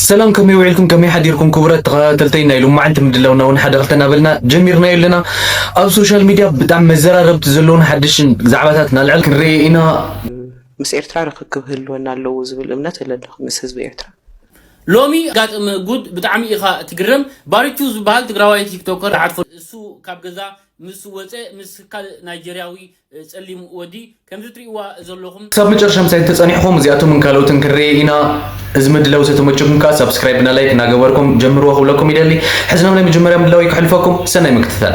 ሰላም፣ ከመይ ውዒልኩም? ከመይ ሓዲርኩም? ክቡራት ተኸታተልተይ፣ ናይ ሎማዓንቲ ምድላውና እውን ሓደ ክልተ እናበልና ጀሚርናዮ ኣለና። ኣብ ሶሻል ሚድያ ብጣዕሚ መዘራረብቲ ዘለውን ሓድሽን ዛዕባታት ናልዕል ክንርኢ ኢና። ምስ ኤርትራ ርኽክብ ህልወና ኣለዎ ዝብል እምነት ኣለኒ ምስ ህዝቢ ኤርትራ። ሎሚ ጋጥም ጉድ ብጣዕሚ ኢኻ ትግርም። ባርቹ ዝበሃል ትግራዋይ ቲክቶከር ዓድፎ እሱ ካብ ገዛ ምስ ወፀ ምስ ካልእ ናይጀርያዊ ጸሊም ወዲ ከምዚ ትርእይዋ ዘለኹም ክሳብ መጨረሻ ምሳይ እንተጸኒሕኹም እዚኣቶምን ካልኦትን ክንርኢ ኢና። እዚ ምድላው ዝተመቸኩም ከኣ ሳብስክራይብ እና ላይክ እናገበርኩም ጀምርዎ ክብለኩም ይደሊ። ሕዚ ናብ ናይ መጀመርያ ምድላው ከሕልፈኩም ሰናይ ምክትታል።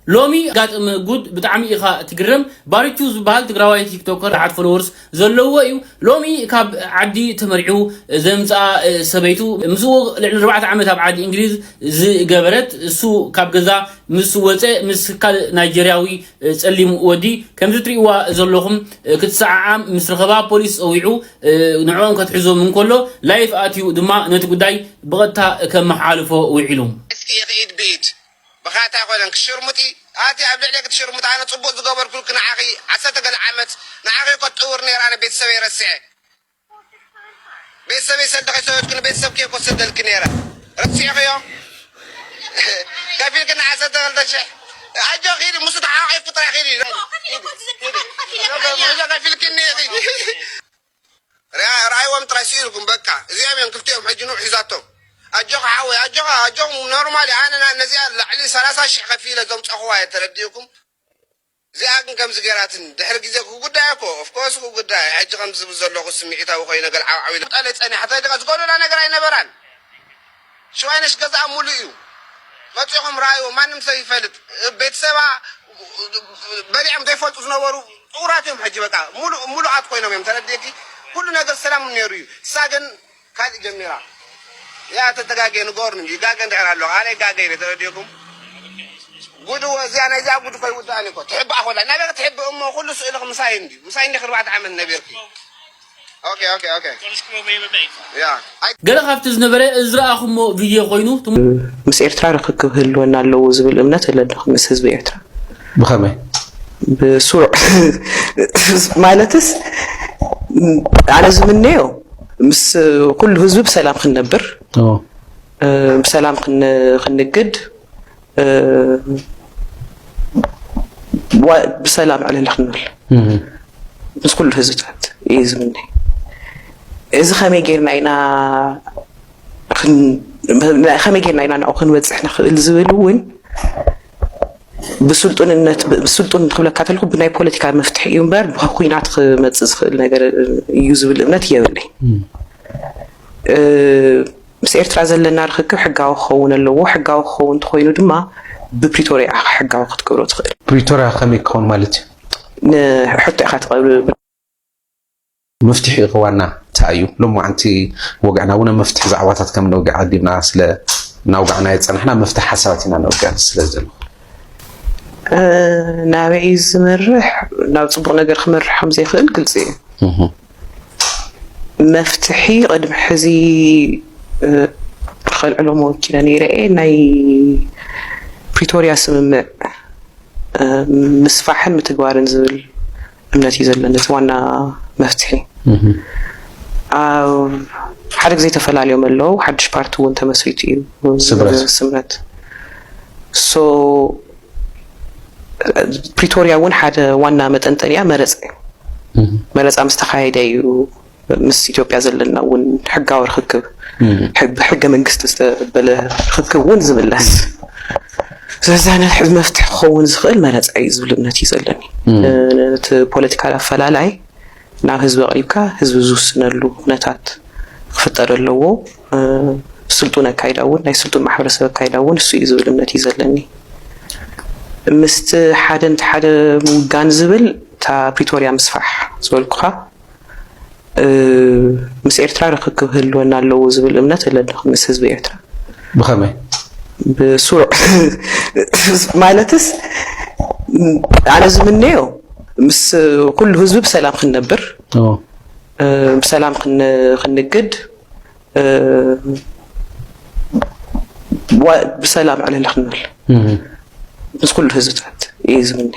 ሎሚ ጋጥም ጉድ ብጣዕሚ ኢኻ ትግርም። ባርቹ ዝበሃል ትግራዋይ ቲክቶከር ዓድ ፎሎወርስ ዘለዎ እዩ። ሎሚ ካብ ዓዲ ተመሪዑ ዘምፅኣ ሰበይቱ ምስኡ ልዕሊ ኣርባዕተ ዓመት ኣብ ዓዲ እንግሊዝ ዝገበረት እሱ ካብ ገዛ ምስ ወፀ ምስ ካልእ ናይጀርያዊ ጸሊም ወዲ ከምዚ ትርእይዋ ዘለኹም ክትሰዓዓም ምስ ረኸባ ፖሊስ ፀዊዑ ንዕኦም ከትሕዞም እንከሎ ላይፍ ኣትዩ ድማ ነቲ ጉዳይ ብቐጥታ ከመሓላልፎ ውዒሉ። እስኪ ኢኺ ኢድ ብኢድ ብኻታ ኮነን ክሽርሙጢ ኣቲ ኣብ ልዕሊ ክትሽርሙጥ ኣነ ጽቡቅ ዝገበርኩልክ ንዓኺ ዓሰርተ ገለ ዓመት ንዓኺ እኮ ትጥውር ነይረ ኣነ ቤተሰበይ ረሲዐ ቤተሰበይ ሰልዲ ከይሰደድኩ ንቤተሰብኪ እኮ ሰደልኪ ነይረ ረሲዕኽዮ ከፊልክኒ ዓሰርተ ክልተ ሽሕ ኣጆ ኺዲ ምስ ተሓቂፉ ጥራይ ኺዲ ሙዞ ከፊልክኒ ኢኺ ርኣይዎም ጥራይ ስኢልኩም በቃ እዚኦም እዮም ክልቲኦም ሕጂ ንዑ ሒዛቶም ኣጆኻ ሓወይ ኣጆኻ ኣጆኹም ኖርማል ኣነ ነዚኣ ላዕሊ ሰላሳ ሽሕ ከፊለ ዘምፀኽዋ እየ ተረዲእኩም እዚኣ ግን ከምዚ ገይራትኒ ድሕሪ ግዜ ክጉዳይ እኮ ኦፍኮርስ ክጉዳይ ሕጂ ከምዚ ዝብል ዘለኹ ስምዒታዊ ኮይነ ገለ ዓብዓብ ኢለ ጣለ ፀኒሓ ተድቃ ዝጎደላ ነገር ኣይነበራን ሽዋይነሽ ገዛኣ ሙሉእ እዩ መፂኹም ረኣይዎ ማንም ሰብ ይፈልጥ ቤተሰባ በሊዖም ዘይፈልጡ ዝነበሩ ጥቁራት እዮም ሕጂ በቃ ሙሉእ ሙሉኣት ኮይኖም እዮም ተረዲእኪ ኩሉ ነገር ሰላም ነይሩ እዩ እሳ ግን ካልእ ጀሚራ ያ ተተጋገየ ንገሩኒ ይጋገ እንድሕር ኣለኹ ኣነ ይጋገ ኢለ ተረዲእኩም ጉድ እወ እዚኣ ናይ እዚኣ ጉድ እኮ ይውዳእኒ እኮ ትሕባእ ኮላ ናበይ ክትሕብእ እሞ ኩሉ ስእልኺ ምሳይ እንድዩ ምሳይ እንዲኺ ኣርባዕተ ዓመት ነቢርኪ ኦኬ ኦኬ ኦኬ ያ ኣይ ገለ ካብቲ ዝነበረ ዝረኣኹሞ ቪድዮ ኮይኑ ትም- ምስ ኤርትራ ርኽክብ ህልወና ኣለዎ ዝብል እምነት ኣለኒ ምስ ህዝቢ ኤርትራ ብኸመይ ብስሩዕ ማለትስ ኣነ ዝምነዮ ምስ ኩሉ ህዝቢ ብሰላም ክንነብር ኦ፣ ብሰላም ክን- ክንግድ ዋ- ብሰላም ዕልል ክንብል እህ፣ ምስ ኩሉ ህዝብታት እዩ ዝምነ እዚ ከመይ ጌርና ኢና ክን- ከመይ ጌርና ኢና ናብኡ ክንበፅሕ ንኽእል ዝብል እውን ብስልጡንነት ብስልጡን ክብለካ ተለኩ ብናይ ፖለቲካ መፍትሒ እዩ እምበር ብኩናት ክመፅእ ዝኽእል ነገር እዩ ዝብል እምነት የብለይ እህ። እ፣ ምስ ኤርትራ ዘለና ርክክብ ሕጋዊ ክኸውን ኣለዎ ሕጋዊ ክኸውን እንተኮይኑ ድማ ብፕሪቶሪያ ኢኻ ሕጋዊ ክትገብሮ ትኽእል ፕሪቶሪያ ከመይ ክኸውን ማለት እዩ ንሕቶ ኢኻ ትቐብል መፍትሒ ዋና እንታይ እዩ ሎማዓንቲ ወግዕና እውን ኣብ መፍትሒ ዛዕባታት ከም ነውግዕ ኣዲብና ስለ ናውጋዕና የፀናሕና መፍትሒ ሓሳባት ኢና ነውግዕ ስለ ዘሎ እ፣ ናበይ እዩ ዝመርሕ ናብ ፅቡቅ ነገር ክመርሕ ከም ዘይክእል ግልፂ እዩ እህ፣ መፍትሒ ቅድሚ ሕዚ እ፣ ከልዕሎ መወኪለ ነይረ እየ ናይ ፕሪቶሪያ ስምምዕ እ፣ ምስፋሕን ምትግባርን ዝብል እምነት እዩ ዘለኒ እቲ ዋና መፍትሒ እህ፣ ኣብ ሓደ ግዜ ተፈላልዮም ኣለዉ ሓድሽ ፓርቲ እውን ተመስሪቱ እዩ ስምረት። ስምረት ሶ ፕሪቶሪያ እውን ሓደ ዋና መጠንጠንያ መረፃ እዩ እህ፣ መረፃ ምስ ተኻየደ እዩ ምስ ኢትዮጵያ ዘለና እውን ሕጋዊ ርክክብ እህ፣ ሕግ- ብሕገ መንግስቲ ዝተበለ ርክክብ እውን ዝምለስ ስለዚ ዓይነት ሕዚ መፍትሒ ክኸውን ዝኽእል መረፃ እዩ ዝብል እምነት እዩ ዘለኒ እህ፣ እቲ ፖለቲካል ኣፈላላይ ናብ ህዝቢ ኣቕሪብካ ህዝቢ ዝውስነሉ ኩነታት ክፍጠር ኣለዎ እ፣ ስልጡን ኣካይዳ እውን ናይ ስልጡን ማሕበረሰብ ኣካይዳ እውን እሱ እዩ ዝብል እምነት እዩ ዘለኒ ምስቲ ሓደ ነቲ ሓደ ምውጋን ዝብል እታ ፕሪቶርያ ምስፋሕ ዝበልኩኻ እ፣ ምስ ኤርትራ ርክክብ ህልወና ኣለዎ ዝብል እምነት ኣለኒ ምስ ህዝቢ ኤርትራ ብኸመይ ብስሩዕ ማለትስ ኣነ ዝምነዮ ምስ ኩሉ ህዝቢ ብሰላም ክንነብር ኦ፣ እ፣ ብሰላም ክን- ክንግድ እ፣ ዋ- ብሰላም ዕልል ክንብል እህ፣ ምስ ኩሉ ህዝብታት እዩ ዝምነ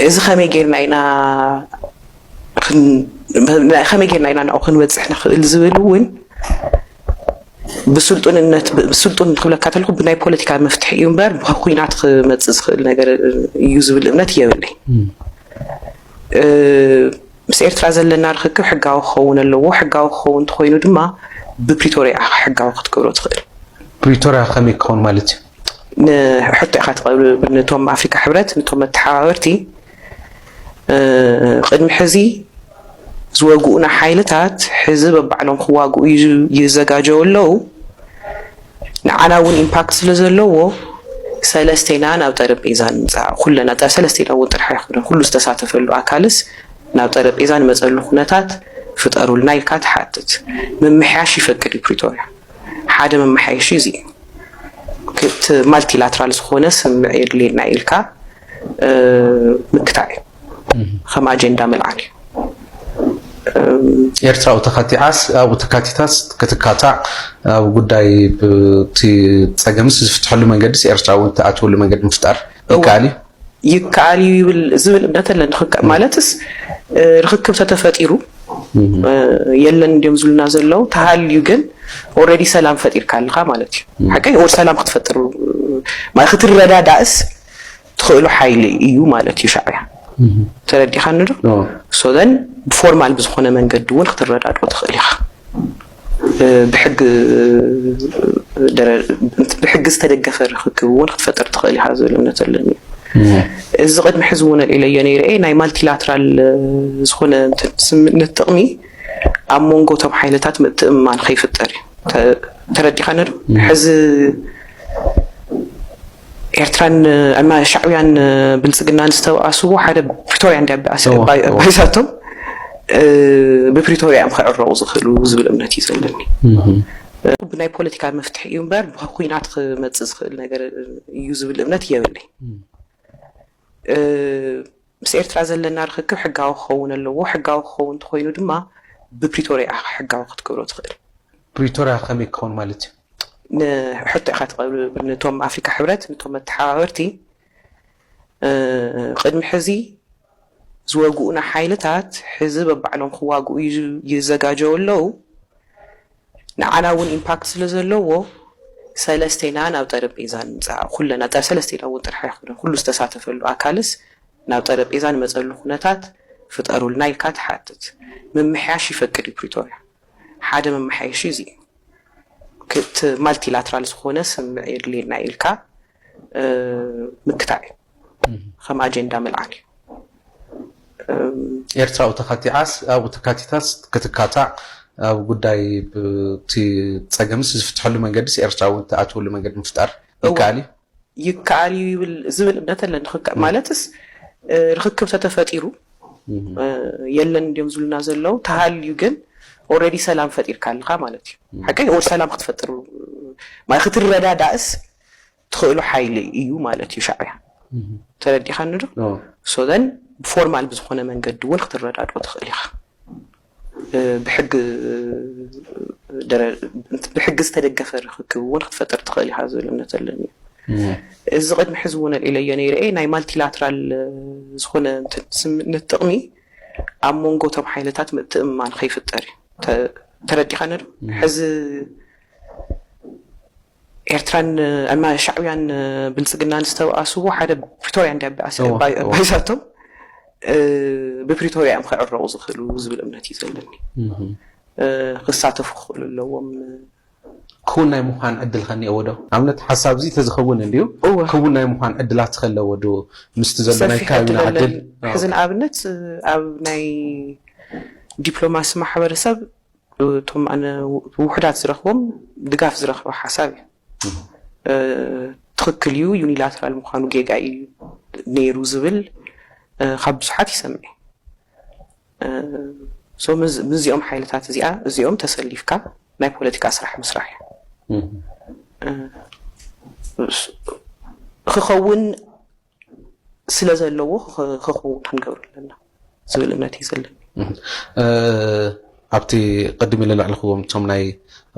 እዚ ከመይ ጌርና ኢና ክን- ከመይ ጌርና ኢና ናብኡ ክንበፅሕ ንኽእል ዝብል እውን ብስልጡንነት ብስልጡን ክብለካ ተለኹ ብናይ ፖለቲካ መፍትሒ እዩ እምበር ብኩናት ክመፅእ ዝኽእል ነገር እዩ ዝብል እምነት የብለይ። ምስ ኤርትራ ዘለና ርክክብ ሕጋዊ ክኸውን ኣለዎ። ሕጋዊ ክኸውን እንተኮይኑ ድማ ብፕሪቶሪያ ኢኻ ሕጋዊ ክትገብሮ ትኽእል። ፕሪቶሪያ ከመይ ክኸውን ማለት እዩ? ንሕቶ ኢኻ ትቐብል። ንቶም ኣፍሪካ ሕብረት፣ ንቶም መተሓባበርቲ ቅድሚ ሕዚ ዝወግኡና ሓይልታት ሕዚ በባዕሎም ክዋግኡ ይዘጋጀው ኣለዉ። ንዓና እውን ኢምፓክት ስለ ዘለዎ ሰለስቴና ናብ ጠረጴዛ ንምፃእ ኩለና፣ ሰለስቴና እውን ጥራሕ ኣይኮነን፣ ኩሉ ዝተሳተፈሉ ኣካልስ ናብ ጠረጴዛ ንመፀሉ ኩነታት ፍጠሩልና ኢልካ ትሓትት። ምምሕያሽ ይፈቅድ እዩ ፕሪቶርያ። ሓደ መመሓየሺ እዚ እዩ። እቲ ማልቲላትራል ዝኾነ ስምምዕ የድልየና ኢልካ ምክታዕ እዩ። ከም ኣጀንዳ ምልዓል እዩ። ኤርትራ ኣብኡ ተካቲዓስ ኣብኡ ተካቲታስ ክትካታዕ ኣብ ጉዳይ እቲ ፀገምስ ዝፍትሐሉ መንገዲስ ኤርትራ እውን ትኣትወሉ መንገዲ ምፍጣር ይከኣል እዩ። ይከኣል እዩ ይብል ዝብል እምነት ኣለኒ። ማለትስ ርክክብ ተተፈጢሩ የለን እንዲዮም ዝብሉና ዘለዉ ተሃልዩ ግን ኦልሬዲ ሰላም ፈጢርካ ኣለካ ማለት እዩ። ሓቀይ ወር ሰላም ክትፈጥር ክትረዳዳእስ ትኽእሉ ሓይሊ እዩ ማለት እዩ ሻዕብያ። ተረዲኻኒ ዶ? ሶ ዘን ብፎርማል ብዝኾነ መንገዲ እውን ክትረዳድኦ ትኽእል ኢኻ። ብሕጊ ዝተደገፈ ርክክብ እውን ክትፈጥር ትኽእል ኢኻ ዝብል እምነት ኣለኒ። እዚ ቅድሚ ሕዚ እውን ኣልዒለዮ ነይረ እየ። ናይ ማልቲላትራል ዝኾነ ስምምዕነት ጥቕሚ ኣብ መንጎ እቶም ሓይልታት ምትእምማን ከይፍጠር እዩ። ተረዲኻኒ ዶ? ሕዚ ኤርትራን ሻዕብያን ብልፅግናን ዝተበኣስዎ ሓደ ፕሪቶርያ እንዲ ባይሳቶም ብፕሪቶርያ እዮም ክዕረቑ ዝኽእሉ ዝብል እምነት እዩ ዘለኒ። ብናይ ፖለቲካ መፍትሒ እዩ እምበር ብኩናት ክመፅእ ዝኽእል ነገር እዩ ዝብል እምነት የብለይ። ምስ ኤርትራ ዘለና ርክክብ ሕጋዊ ክኸውን ኣለዎ። ሕጋዊ ክኸውን እንተኮይኑ ድማ ብፕሪቶርያ ኢኻ ሕጋዊ ክትገብሮ ትኽእል። ፕሪቶርያ ከመይ ክኸውን ማለት እዩ? ንሕቶ ኢኻ ትቐብል። ንቶም ኣፍሪካ ሕብረት፣ ንቶም መተሓባበርቲ ቅድሚ ሕዚ ዝወግኡና ሓይልታት ሕዚ በባዕሎም ክዋግኡ ይዘጋጀው ኣለዉ። ንዓና እውን ኢምፓክት ስለ ዘለዎ ሰለስቴና ናብ ጠረጴዛ ንምፃእ ኩለና፣ ሰለስቴና እውን ጥራሕ ኣይኮነን፣ ኩሉ ዝተሳተፈሉ ኣካልስ ናብ ጠረጴዛ ንመፀሉ ኩነታት ፍጠሩልና ኢልካ ትሓትት። ምምሕያሽ ይፈቅድ እዩ ፕሪቶርያ። ሓደ መመሓየሺ እዚ እዩ። እቲ ማልቲላትራል ዝኾነ ስምምዕ የድልየና ኢልካ ምክታዕ እዩ። ከም ኣጀንዳ ምልዓል እዩ። ኤርትራ ኣብኡ ተካቲዓስ ኣብኡ ተካቲታስ ክትካታዕ ኣብ ጉዳይ እቲ ፀገምስ ዝፍትሐሉ መንገዲስ ኤርትራ እውን ትኣትወሉ መንገዲ ምፍጣር ይከኣል እዩ። ይከኣል እዩ ይብል ዝብል እምነት ኣለኒ። ማለትስ ርክክብ ተተፈጢሩ የለን እንዲዮም ዝብሉና ዘለዉ ተሃልዩ ግን ኦልሬዲ ሰላም ፈጢርካ ኣለካ ማለት እዩ። ሓቀይ ወር ሰላም ክትፈጥር ክትረዳዳእስ ትኽእሉ ሓይሊ እዩ ማለት እዩ ሻዕብያ። ተረዲኻኒ ዶ? ሶ ዘን ብፎርማል ብዝኾነ መንገዲ እውን ክትረዳድኦ ትኽእል ኢኻ። ብሕጊ ዝተደገፈ ርክክብ እውን ክትፈጥር ትኽእል ኢኻ ዝብል እምነት ኣለኒ። እዚ ቅድሚ ሕዚ እውን ኣልዒለዮ ነይረ እየ። ናይ ማልቲላትራል ዝኾነ ስምምዕነት ጥቕሚ ኣብ መንጎ እቶም ሓይልታት ምትእምማን ከይፍጠር እዩ። ተረዲኻኒ ዶ? ሕዚ ኤርትራን ሻዕብያን ብልፅግናን ዝተበኣስዎ ሓደ ፕሪቶርያ እንዲ ባይሳቶም ብፕሪቶርያ እዮም ክዕረቑ ዝኽእሉ ዝብል እምነት እዩ ዘለኒ። ክሳተፉ ክኽእሉ ኣለዎም። ክውን ናይ ምዃን ዕድል ከኒኤዎ ዶ? ኣብነት ሓሳብ እዚ ተዝኸውን እንድዩ ክውን ናይ ምዃን ዕድላት ከለዎ ዶ? ምስቲ ዘሎ ናይ ከባቢና ዕድል ሕዚ ንኣብነት ኣብ ናይ ዲፕሎማሲ ማሕበረሰብ እቶም ኣነ ውሕዳት ዝረኽቦም ድጋፍ ዝረኽበ ሓሳብ እዩ። ትኽክል እዩ፣ ዩኒላትራል ምዃኑ ጌጋ እዩ ነይሩ ዝብል ካብ ብዙሓት ይሰምዕ። ምስዚኦም ሓይልታት እዚኣ እዚኦም ተሰሊፍካ ናይ ፖለቲካ ስራሕ ምስራሕ እዩ። ክኸውን ስለ ዘለዎ ክኸውን ክንገብር ኣለና ዝብል እምነት እዩ ዘለኒ። ኣብቲ ቅድም ኢለ ለዕልክዎም እቶም ናይ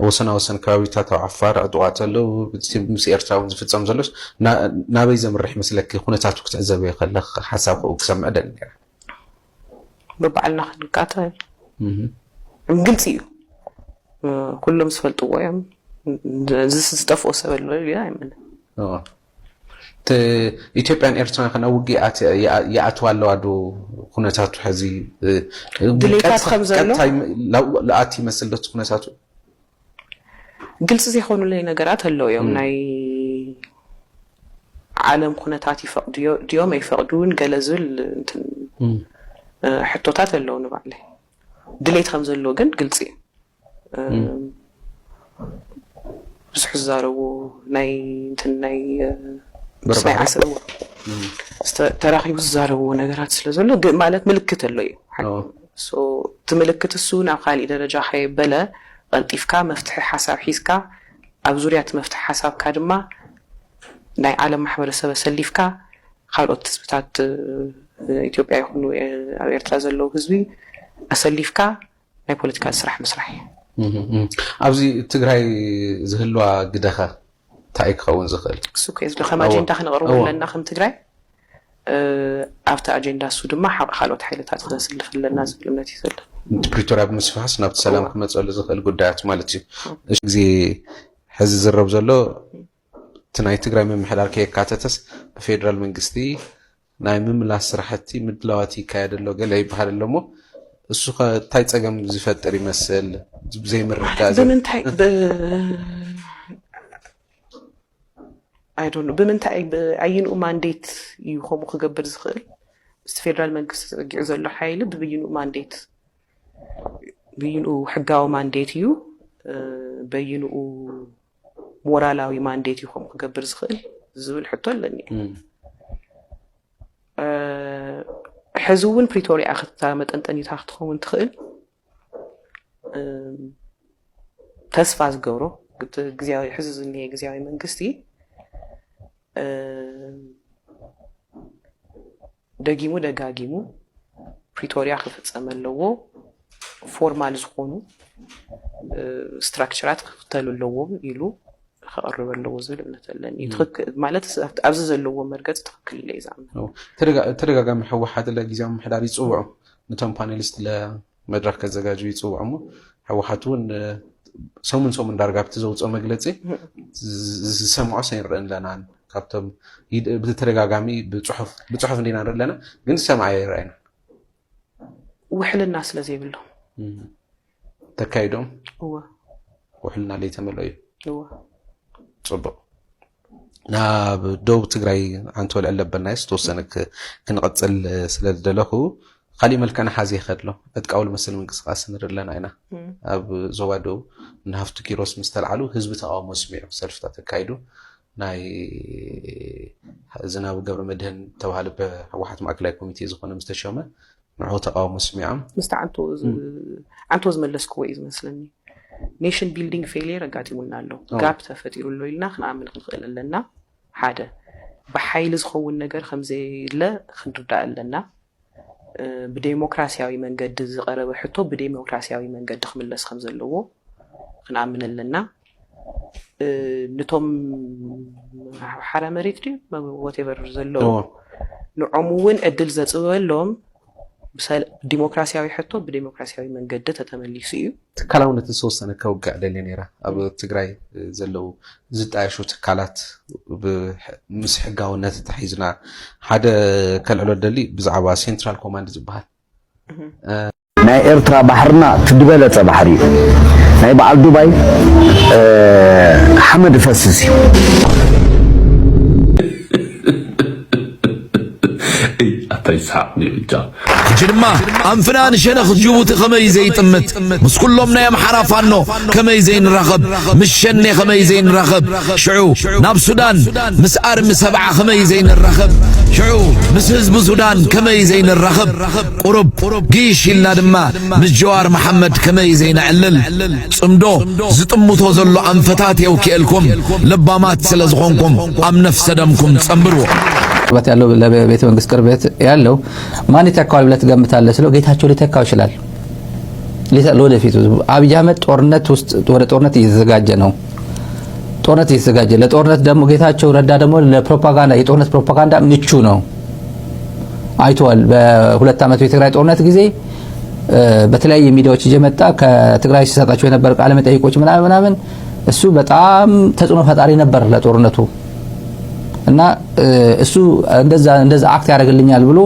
ወሰና ወሰን ከባቢታት ኣብ ዓፋር ዕጡቓት ኣለዉ፣ ምስ ኤርትራ እውን ዝፍጸም ዘሎስ ናበይ ዘምርሕ ይመስለኪ? ኩነታቱ ክትዕዘብዮ ከለኽ ሓሳብ ክኡ ክሰምዕ ደሊ ነይረ። ብባዕልና ክንቃተል ግልፂ እዩ። ኩሎም ዝፈልጥዎ እዮም። ዝጠፍኦ ሰብ ኣሎ ኢለ ኣይምነ። ኢትዮጵያን ኤርትራን ከ ናብ ውግእ ይኣትዋ ኣለዋ ዶ? ኩነታቱ ሕዚ ድሌታት ከም ዘሎ ልኣት ይመስል ዶ ኩነታቱ? ግልፂ ዘይኮኑለይ ነገራት ኣለዉ እዮም። ናይ ዓለም ኩነታት ይፈቅድዮ ድዮም ኣይፈቅዱን ገለ ዝብል ሕቶታት ኣለዉ። ንባዕለይ ድሌት ከም ዘሎ ግን ግልፂ እዩ። ብዙሕ ዝዛረቡ ናይ እንትን ናይ ናይ ዓሰብ ተራኺቡ ዝዛረብዎ ነገራት ስለ ዘሎ ማለት ምልክት ኣሎ እዩ። እቲ ምልክት እሱ ናብ ካሊእ ደረጃ ከየበለ ቀልጢፍካ መፍትሒ ሓሳብ ሒዝካ ኣብ ዙርያ እቲ መፍትሒ ሓሳብካ ድማ ናይ ዓለም ማሕበረሰብ ኣሰሊፍካ ካልኦት ህዝብታት ኢትዮጵያ ይኹኑ ኣብ ኤርትራ ዘለዉ ህዝቢ ኣሰሊፍካ ናይ ፖለቲካ ስራሕ ምስራሕ እዩ። ኣብዚ ትግራይ ዝህልዋ ግደኸ እንታይ ክኸውን ዝኽእል? እሱ ከ ከም ኣጀንዳ ክነቕርቦ ኣለና ከም ትግራይ ኣብቲ ኣጀንዳ እሱ ድማ ካልኦት ሓይልታት ክነስልፍ ኣለና ዝብል እምነት እዩ ዘሎ። ፕሪቶርያ ብምስፋሕስ ናብቲ ሰላም ክመፀሉ ዝኽእል ጉዳያት ማለት እዩ። ግዜ ሕዚ ዝረብ ዘሎ እቲ ናይ ትግራይ ምምሕዳር ከየካተተስ ብፌደራል መንግስቲ ናይ ምምላስ ስራሕቲ ምድላዋት ይካየድ ኣሎ ገለ ይበሃል ኣሎ እሞ እሱ እንታይ ፀገም ዝፈጥር ይመስል? ዘይምርዳእ ብምንታይ ብምንታይ ኣየንኡ ማንዴት እዩ ከምኡ ክገብር ዝኽእል? ምስቲ ፌደራል መንግስቲ ተፀጊዑ ዘሎ ሓይሊ ብብይንኡ ማንዴት ብይንኡ ሕጋዊ ማንዴት እዩ በይንኡ ሞራላዊ ማንዴት እዩ ከምኡ ክገብር ዝኽእል ዝብል ሕቶ ኣለኒ። ሕዚ እውን ፕሪቶሪያ ክታ መጠንጠኒታ ክትኸውን ትኽእል ተስፋ ዝገብሮ ግዝያዊ ሕዚ ዝኒሄ ግዝያዊ መንግስቲ ደጊሙ ደጋጊሙ ፕሪቶሪያ ክፍፀም ኣለዎ፣ ፎርማል ዝኾኑ ስትራክቸራት ክኽተሉ ኣለዎም ኢሉ ከቐርብ ኣለዎ ዝብል እምነት ኣለኒ። ማለት ኣብዚ ዘለዎ መርገፂ ትኽክል ኢለ እዩ ዝኣምን። ተደጋጋሚ ህወሓት ለጊዜያዊ ምምሕዳር ይፅውዑ፣ ነቶም ፓኔሊስት ለመድረክ ከዘጋጁ ይፅውዑ እሞ ህወሓት እውን ሰሙን ሰሙን ዳርጋ ኣብቲ ዘውፅኦ መግለፂ ዝሰምዖ ሰይንርእን ኣለናን ካብቶም ብተደጋጋሚ ብፅሑፍ ብፅሑፍ እንዲና ንርኢ ኣለና ግን ዝሰምዓ ይረኣይና ውሕልና ስለ ዘይብሎም ተካይዶም እወ ውሕልና ለይተመልኦ እዩ እወ ፅቡቅ ናብ ደቡብ ትግራይ ኣንተ ወልዕል ለበልናዮ ዝተወሰነ ክንቐፅል ስለ ዝደለኹ ካሊእ መልክዕ ንሓዚ ይኸድሎ ዕጥቃዊ ልመስል ምንቅስቃስ ንርኢ ኣለና ኢና ኣብ ዞባ ደቡብ ንሃፍቱ ኪሮስ ምስ ተልዓሉ ህዝቢ ተቃውሞ ስሚዑ ሰልፍታት ተካይዱ ናይ ዝናብ ገብረ መድህን ተባሃለ ብህወሓት ማእከላይ ኮሚቴ ዝኾነ ምስ ተሾመ ንዑ ተቃውሞ ስሚዖም ምስቲ ዓንቶ ዝመለስክዎ እዩ ዝመስለኒ ኔሽን ቢልዲንግ ፌሊየር ኣጋጢሙና ኣሎ ጋፕ ተፈጢሩ ኣሎ ኢልና ክንኣምን ክንኽእል ኣለና ሓደ ብሓይሊ ዝኸውን ነገር ከምዘየለ ክንርዳእ ኣለና ብዴሞክራሲያዊ መንገዲ ዝቀረበ ሕቶ ብዴሞክራሲያዊ መንገዲ ክምለስ ከም ዘለዎ ክንኣምን ኣለና። ነቶም ሓራ መሬት ድዩ ወቴቨር ዘለዉ ንዖም እውን ዕድል ዘፅበሎም ብዲሞክራሲያዊ ሕቶ ብዴሞክራሲያዊ መንገዲ ተተመሊሱ እዩ። ትካላውነት ዝተወሰነ ከውግዕ ደልየ ነይረ ኣብ ትግራይ ዘለዉ ዝጣየሹ ትካላት ምስ ሕጋውነት ተሒዝና ሓደ ከልዕሎ ደሊ ብዛዕባ ሴንትራል ኮማንድ ዝበሃል ናይ ኤርትራ ባሕርና ትድበለጸ ባሕሪ እዩ ናይ በዓል ዱባይ ሓመድ ፈስስ እዩ ኣታ ይስሓቅ ብቻ ሕጂ ድማ ኣንፍና ንሸነኽ ጅቡቲ ከመይ ዘይጥምት ምስ ኩሎም ናይ ኣምሓራ ፋኖ ከመይ ዘይንራኸብ ምስ ሸኔ ከመይ ዘይንራኸብ ሽዑ ናብ ሱዳን ምስ ኣርሚ ሰብዓ ከመይ ዘይንራኸብ ሽዑ ምስ ህዝቢ ሱዳን ከመይ ዘይንራኸብ ቁሩብ ጊሽ ኢልና ድማ ምስ ጀዋር መሓመድ ከመይ ዘይነዕልል ጽምዶ ዝጥምቶ ዘሎ ኣንፈታት የውክኤልኩም ለባማት ስለ ዝኾንኩም ኣብ ነፍሰ ደምኩም ጸንብርዎ። በት ያለው ለቤተ መንግስት ቅርበት ያለው ማን ይተካዋል ብለህ ትገምታለህ ስለው ጌታቸው ሊተካው ይችላል። ለወደፊቱ አብይ አህመድ ጦርነት ውስጥ ወደ ጦርነት እየተዘጋጀ ነው። ጦርነት እየተዘጋጀ ለጦርነት ደግሞ ጌታቸው ረዳ ደግሞ ለፕሮፓጋንዳ የጦርነት ፕሮፓጋንዳ ምቹ ነው። አይተዋል። በሁለት ዓመቱ የትግራይ ጦርነት ጊዜ በተለያየ ሚዲያዎች እየመጣ ከትግራይ ሲሰጣቸው የነበረ ቃለ መጠይቆች ምናምን ምናምን እሱ በጣም ተጽዕኖ ፈጣሪ ነበር ለጦርነቱ። እና እሱ እንደዛ እንደዛ አክት ያደርግልኛል ብሎ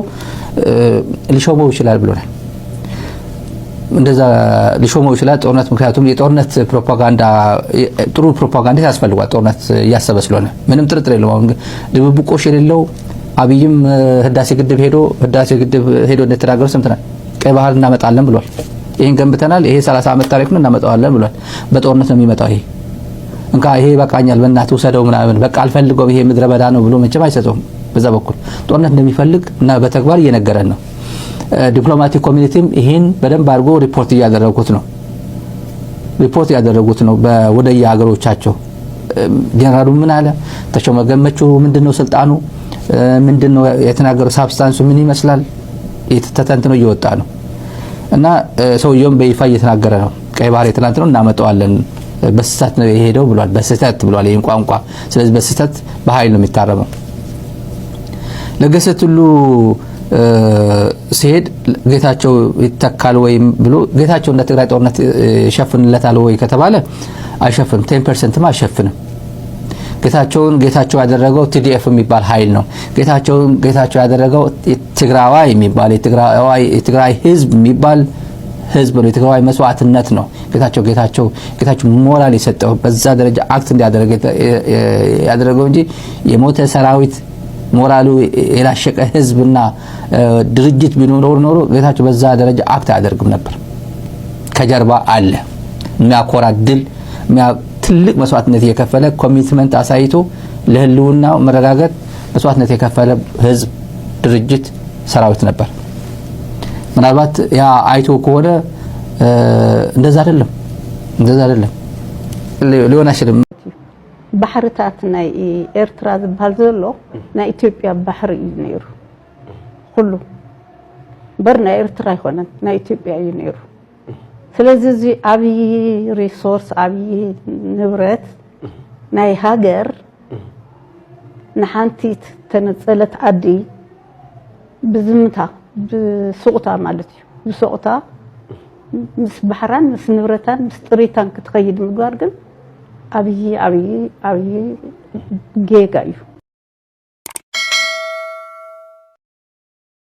ሊሾመው ይችላል ብሎናል። እንደዛ ሊሾመው ይችላል ጦርነት። ምክንያቱም የጦርነት ፕሮፓጋንዳ ጥሩ ፕሮፓጋንዳ ያስፈልጓል ጦርነት እያሰበ ስለሆነ ምንም ጥርጥር የለውም። አሁን ግን ድብብቆሽ የሌለው አብይም ህዳሴ ግድብ ሄዶ ህዳሴ ግድብ ሄዶ እንደተናገረ ሰምተናል። ቀይ ባህር እናመጣለን ብሏል። ይህን ገንብተናል፣ ይሄ ሠላሳ ዓመት ታሪክ ነው እናመጣዋለን ብሏል። በጦርነት ነው የሚመጣው። ይሄ እንካ ይሄ ይበቃኛል በእናትህ ውሰደው ምናምን በቃ አልፈልገውም ይሄ ምድረ በዳ ነው ብሎ መቼም አይሰጠውም። በዛ በኩል ጦርነት እንደሚፈልግ እና በተግባር እየነገረን ነው። ዲፕሎማቲክ ኮሚኒቲም ይሄን በደንብ አድርጎ ሪፖርት እያደረጉት ነው ሪፖርት ያደረጉት ነው ወደየ ሀገሮቻቸው። ጀነራሉ ምን አለ? ተሾመ ገመቹ ምንድነው ስልጣኑ? ምንድነው የተናገረው? ሳብስታንሱ ምን ይመስላል? ተተንትኖ እየወጣ ነው። እና ሰውየውም በይፋ እየተናገረ ነው። ቀይ ባህር የትናንት ነው እናመጣዋለን፣ በስህተት ነው የሄደው ብሏል። በስህተት ብሏል ይህን ቋንቋ። ስለዚህ በስህተት በኃይል ነው የሚታረመው። ለገሰ ቱሉ ሲሄድ ጌታቸው ይተካል ወይ ብሎ ጌታቸው እንደ ትግራይ ጦርነት ይሸፍንለታል ወይ ከተባለ አይሸፍንም። ቴን ፐርሰንትም አይሸፍንም። ጌታቸውን ጌታቸው ያደረገው ቲዲኤፍ የሚባል ኃይል ነው። ጌታቸውን ጌታቸው ያደረገው ትግራዋይ የሚባል የትግራዋይ የትግራይ ህዝብ የሚባል ህዝብ ነው። የትግራዋይ መስዋዕትነት ነው። ጌታቸው ጌታቸው ጌታቸው ሞራል የሰጠው በዛ ደረጃ አክት እንዲያደርግ ያደረገው እንጂ የሞተ ሰራዊት ሞራሉ የላሸቀ ህዝብና ድርጅት ቢኖር ኖሮ ጌታቸው በዛ ደረጃ አክት አያደርግም ነበር። ከጀርባ አለ የሚያኮራ ድል ትልቅ መስዋዕትነት እየከፈለ ኮሚትመንት አሳይቶ ለህልውናው መረጋገጥ መስዋዕትነት የከፈለ ህዝብ፣ ድርጅት፣ ሰራዊት ነበር። ምናልባት ያ አይቶ ከሆነ እንደዛ አይደለም እንደዛ አይደለም ሊሆን አይችልም። ባሕርታት ናይ ኤርትራ ዝበሃል ዘሎ ናይ ኢትዮጵያ ባሕሪ እዩ ነይሩ። ኩሉ በር ናይ ኤርትራ ኣይኮነን ናይ ኢትዮጵያ እዩ ነይሩ። ስለዚ እዚ ዓብዪ ሪሶርስ ዓብዪ ንብረት ናይ ሃገር ንሓንቲ ተነጸለት ዓዲ ብዝምታ ብሱቕታ ማለት እዩ ብሱቕታ ምስ ባሕራን ምስ ንብረታን ምስ ጥሪታን ክትኸይድ ምግባር ግን ዓብዪ ዓብዪ ዓብዪ ጌጋ እዩ።